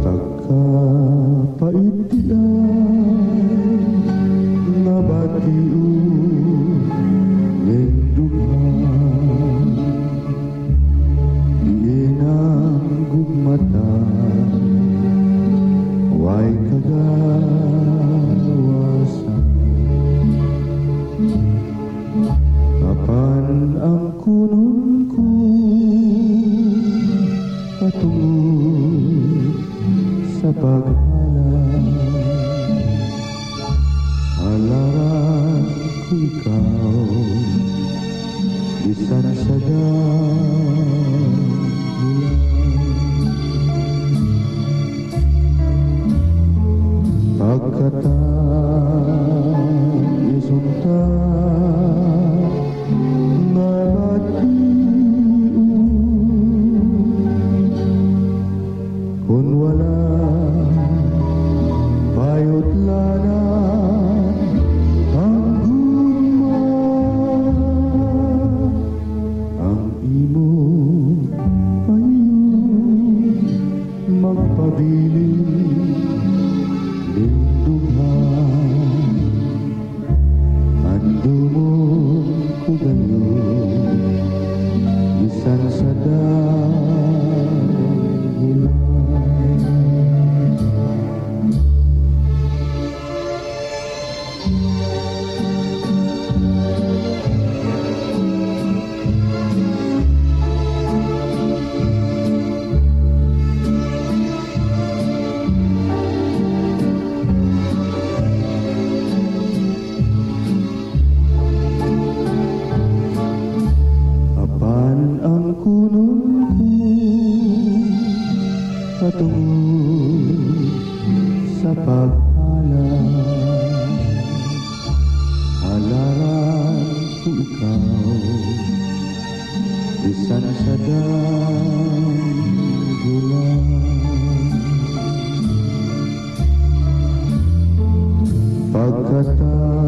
Pagkapait di ay nabatiw ning dughan, diin ang gugmata way kagawasan. Apan ang kunon ko patungod sa paghala, halaran ko ikaw bisan sa dagulan. Pagkata isunta nga batiw, kun wala bayot lana ang gugma, ang imo payo magpabili ning dughan. Andumon ko gayon bisan sa dagulan. Apan ang kunon ko patungod sa paghala, halaran ko ikaw bisan sa dagulan. Pagkata